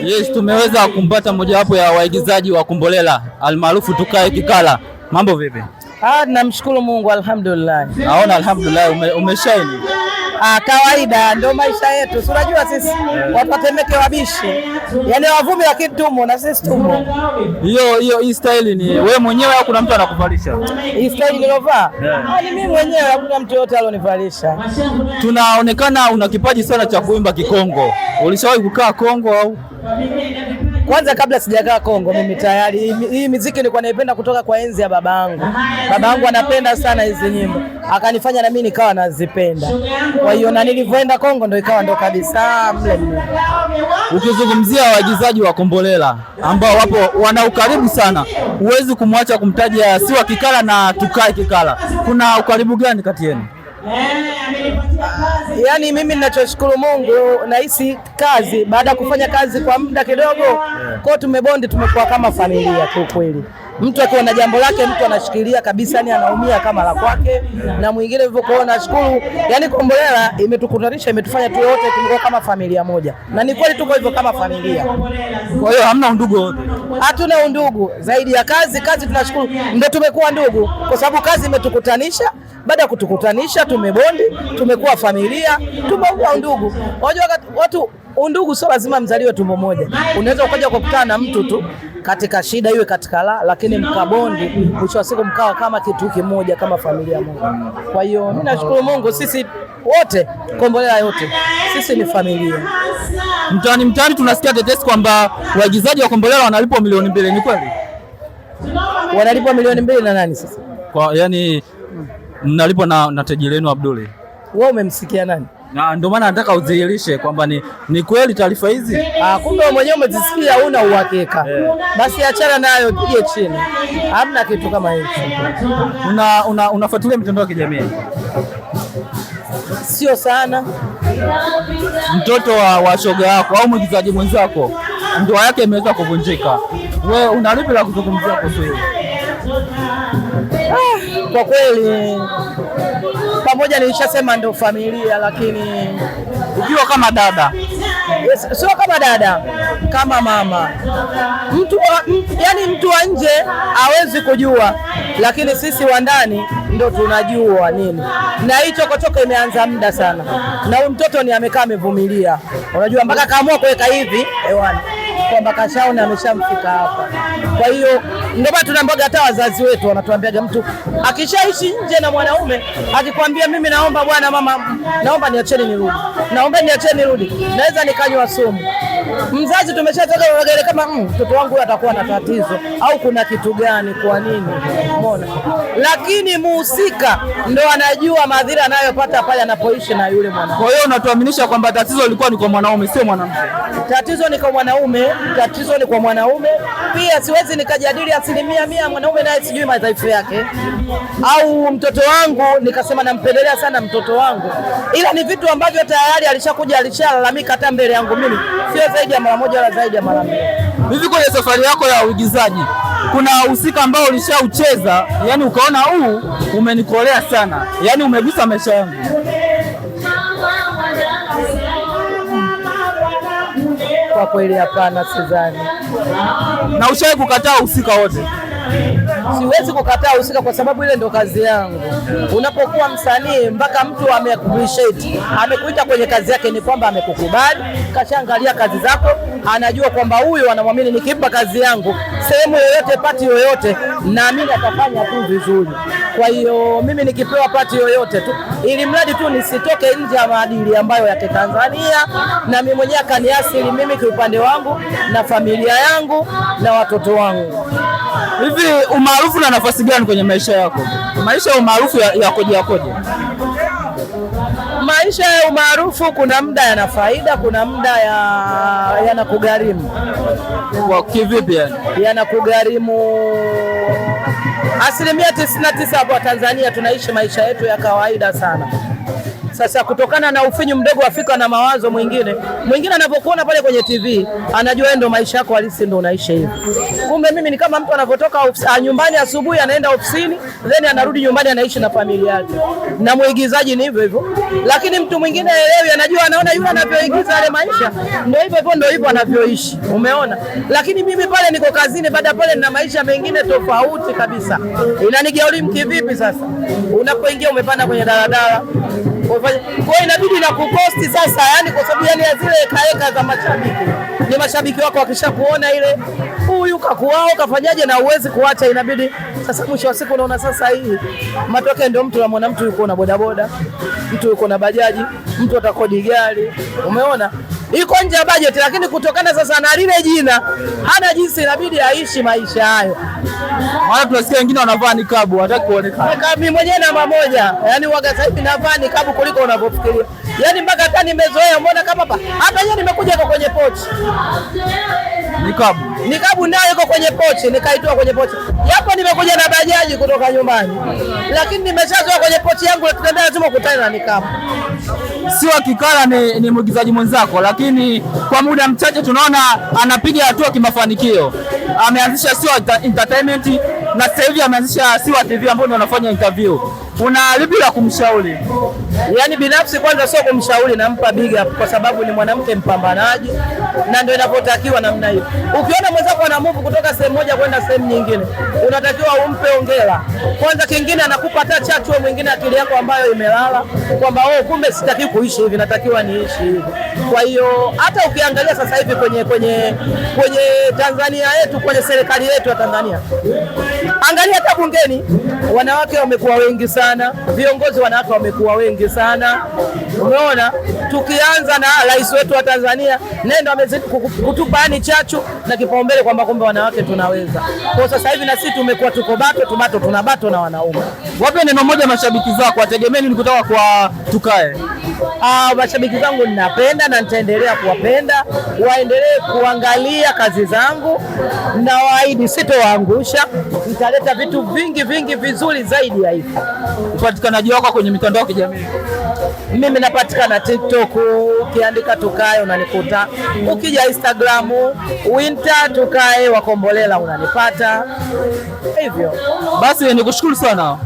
Yes, tumeweza kumpata mojawapo ya waigizaji wa Kombolela almaarufu Tukae Kikala. Mambo vipi? Ah, namshukuru Mungu, alhamdulillah. Naona alhamdulillah umeshaini. Ah, kawaida ndio maisha yetu. Si unajua sisi watu wa Temeke wabishi, yaani wavumi, lakini tumo na sisi tumo. Hiyo hiyo hii style ni wewe mwenyewe au kuna mtu anakuvalisha? Hii style nilovaa, Yeah. ah, ni mimi mwenyewe, hakuna mtu yote alonivalisha. Tunaonekana una kipaji sana cha kuimba Kikongo. Ulishawahi kukaa Kongo au? Kwanza kabla sijakaa Kongo, mimi tayari hii miziki nilikuwa naipenda kutoka kwa enzi ya babangu. Babangu anapenda sana hizi nyimbo, akanifanya na mimi nikawa nazipenda. Kwa hiyo na nilivyoenda Kongo ndo ikawa ndo kabisa mle mle. Ukizungumzia waigizaji wa Kombolela ambao wapo wana ukaribu sana, huwezi kumwacha kumtaja Siwa Kikala na Tukae Kikala. Kuna ukaribu gani kati yenu? Yaani mimi ninachoshukuru Mungu, nahisi kazi baada ya kufanya kazi kwa muda kidogo, kwao tumebondi, tumekuwa kama familia kiukweli. Mtu akiwa na jambo lake mtu anashikilia kabisa, yani anaumia kama la kwake, na mwingine hivyo. Kwao nashukuru, yani Kombolela imetukutanisha, imetufanya tu wote tumekuwa kama familia moja, na ni kweli tuko hivyo kama familia. Kwa hiyo hamna undugu wote? Hatuna undugu zaidi ya kazi. Kazi tunashukuru ndio tumekuwa ndugu, kwa sababu kazi imetukutanisha. Baada ya kutukutanisha, tumebondi, tumekuwa familia, tumekuwa undugu. Unajua watu undugu sio lazima mzaliwe tumbo moja, unaweza ukaja kukutana na mtu tu katika shida, iwe katika la, lakini mkabondi, mwisho wa siku mkawa kama kitu kimoja, kama familia moja. Kwa hiyo mimi nashukuru Mungu, sisi wote Kombolela yote sisi ni familia. Mtaani mtaani tunasikia tetesi kwamba waigizaji wa Kombolela wanalipwa 2 milioni, ni kweli? Wanalipwa 2 milioni na nani sasa? Kwa yani mnalipwa na tajiri wenu Abduli. Wewe umemsikia nani? Na ndio maana nataka udhihirishe kwamba ni kweli taarifa hizi. Ah, kumbe wewe mwenyewe umezisikia, huna uhakika. Basi achana nayo, pige chini. Hamna kitu kama hicho. Unafuatilia mitandao ya kijamii? Sio sana. Mtoto wa shoga yako au mwigizaji mwenzako ndoa yake imeweza kuvunjika, wewe una lipi la kuzungumzia kuhusu hilo? Kwa kweli pamoja nilishasema ndo familia, lakini Ukiwa kama dada yes, sio kama dada, kama mama. Yani mtu wa nje hawezi kujua, lakini sisi wa ndani ndo tunajua nini. Na hii chokochoko imeanza muda sana, na huyu mtoto ni amekaa amevumilia, unajua mpaka kaamua kuweka hivi hewani kwamba kashaona ameshamfika hapa. Kwa hiyo ndio maana tunaambiwaga hata wazazi wetu wanatuambiaga, mtu akishaishi nje na mwanaume akikwambia mimi naomba bwana, mama, naomba niacheni nirudi, naomba niacheni nirudi, naweza nikanywa sumu. Mzazi tumeshatoka ile kama mtoto wangu huyu atakuwa na tatizo au kuna kitu gani, kwa nini? Umeona? Lakini muhusika ndo anajua madhira anayopata pale anapoishi na yule mwanaume. Kwa hiyo unatuaminisha kwamba tatizo lilikuwa ni kwa mwanaume, sio mwanamke? Tatizo ni kwa mwanaume, tatizo ni kwa mwanaume pia. Siwezi nikajadili 100% mwanaume naye sijui madhaifu yake, au mtoto wangu nikasema nampendelea sana mtoto wangu, ila ni vitu ambavyo tayari alishakuja alishalalamika hata mbele yangu mimi, sio zaidi ya mara moja wala zaidi ya mara mbili. Hivi kwenye safari yako ya uigizaji kuna uhusika ambao ulishaucheza, yani ukaona huu umenikolea sana, yani umegusa maisha yangu? Kwa kweli hapana, sidhani. Na ushawahi kukataa uhusika wote? Siwezi kukataa husika kwa sababu ile ndo kazi yangu. Unapokuwa msanii mpaka mtu ameappreciate, amekuita kwenye kazi yake, ni kwamba amekukubali, kashaangalia kazi zako, anajua kwamba huyu anamwamini, nikimpa kazi yangu sehemu yoyote, pati yoyote, naamini atafanya tu vizuri. Kwa hiyo mimi nikipewa pati yoyote tu, ili mradi tu nisitoke nje ya maadili ambayo ya Kitanzania, na mimi mwenyewe akaniasili mimi kiupande wangu na familia yangu na watoto wangu. Hivi umaarufu na nafasi gani kwenye maisha yako? Maisha ya umaarufu yakoje yakoje? Maisha ya umaarufu kuna muda yana faida, kuna muda yanakugharimu. Kwa kivipi yani? Yanakugharimu 99% hapa Tanzania tunaishi maisha yetu ya kawaida sana. Sasa kutokana na ufinyu mdogo wa fikra na mawazo, mwingine mwingine anapokuona pale kwenye TV anajua wewe ndo maisha yako halisi, ndo unaishi hivi. Kumbe mimi ni kama mtu anapotoka nyumbani asubuhi anaenda ofisini, then anarudi nyumbani anaishi na familia yake. Na mwigizaji ni hivyo hivyo, lakini mtu mwingine haelewi, anajua, anaona yule anavyoigiza yale maisha ndio hivyo hivyo, ndio hivyo anavyoishi, umeona. Lakini mimi pale niko kazini, baada pale nina maisha mengine tofauti kabisa. Inanigharimu kivipi sasa? Unapoingia umepanda kwenye daladala kwa hiyo inabidi na kukosti sasa, yani kwa sababu yani ya zile hekaheka za mashabiki, ni mashabiki wako wakishakuona ile huyu kakuao kafanyaje, na uwezi kuacha, inabidi sasa, mwisho wa siku unaona sasa hii matokeo ndio mtu unamwona mtu yuko na bodaboda, mtu yuko na bajaji, mtu atakodi gari, umeona iko nje ya budget, lakini kutokana sasa na lile jina hana jinsi, inabidi aishi maisha hayo. Maana tunasikia wengine wanavaa nikabu, hataki kuonekana. Mimi mwenyewe namba moja, yaani waga sasa hivi navaa nikabu kuliko unavyofikiria, yaani mpaka hata nimezoea. Umeona kama hapa hata yeye nimekuja iko kwenye pochi Nikabu, nikabu nayo iko kwenye pochi, nikaitoa kwenye pochi, japo nimekuja na bajaji kutoka nyumbani, lakini nimeshazoea kwenye pochi yangu, nikitembea lazima ukutane na nikabu. Siwa Kikala ni mwigizaji mwenzako, lakini kwa muda mchache tunaona anapiga hatua kimafanikio. Ameanzisha Siwa Entertainment na sasa hivi ameanzisha Siwa TV ambao ndio wanafanya interview. Una lipi la kumshauri? Yaani binafsi kwanza sio kumshauri, nampa big up kwa sababu ni mwanamke mpambanaji na ndio inavyotakiwa namna hiyo. Ukiona mwenzako ana move kutoka sehemu moja kwenda sehemu nyingine, unatakiwa umpe hongera kwanza. Kingine anakupa hata chachu mwingine akili yako ambayo imelala kwamba oh, kumbe sitaki kuishi hivi, natakiwa niishi hivi. Kwa hiyo hata ukiangalia sasa hivi kwenye kwenye kwenye Tanzania yetu, kwenye serikali yetu ya Tanzania, angalia hata bungeni wanawake wamekuwa wengi sana, viongozi wanawake wamekuwa wengi sana. Umeona, tukianza na rais wetu wa Tanzania, nendo amezidi kutupa yani chachu na kipaumbele kwamba kumbe wanawake tunaweza. Kwa sasa hivi na sisi tumekuwa tuko bato tubato tunabato na wanaume. Wape neno moja mashabiki zako, wategemee nini kutoka kwa Tukae? Mashabiki zangu ninapenda na nitaendelea kuwapenda, waendelee kuangalia kazi zangu na waahidi sitowaangusha, nitaleta vitu vingi vingi vizuri zaidi ya hivi. Upatikanaji wako kwenye mitandao ya kijamii? Mimi napatikana TikTok, ukiandika Tukae unanikuta, ukija Instagram Winter Tukae Wakombolela unanipata hivyo. Basi nikushukuru sana.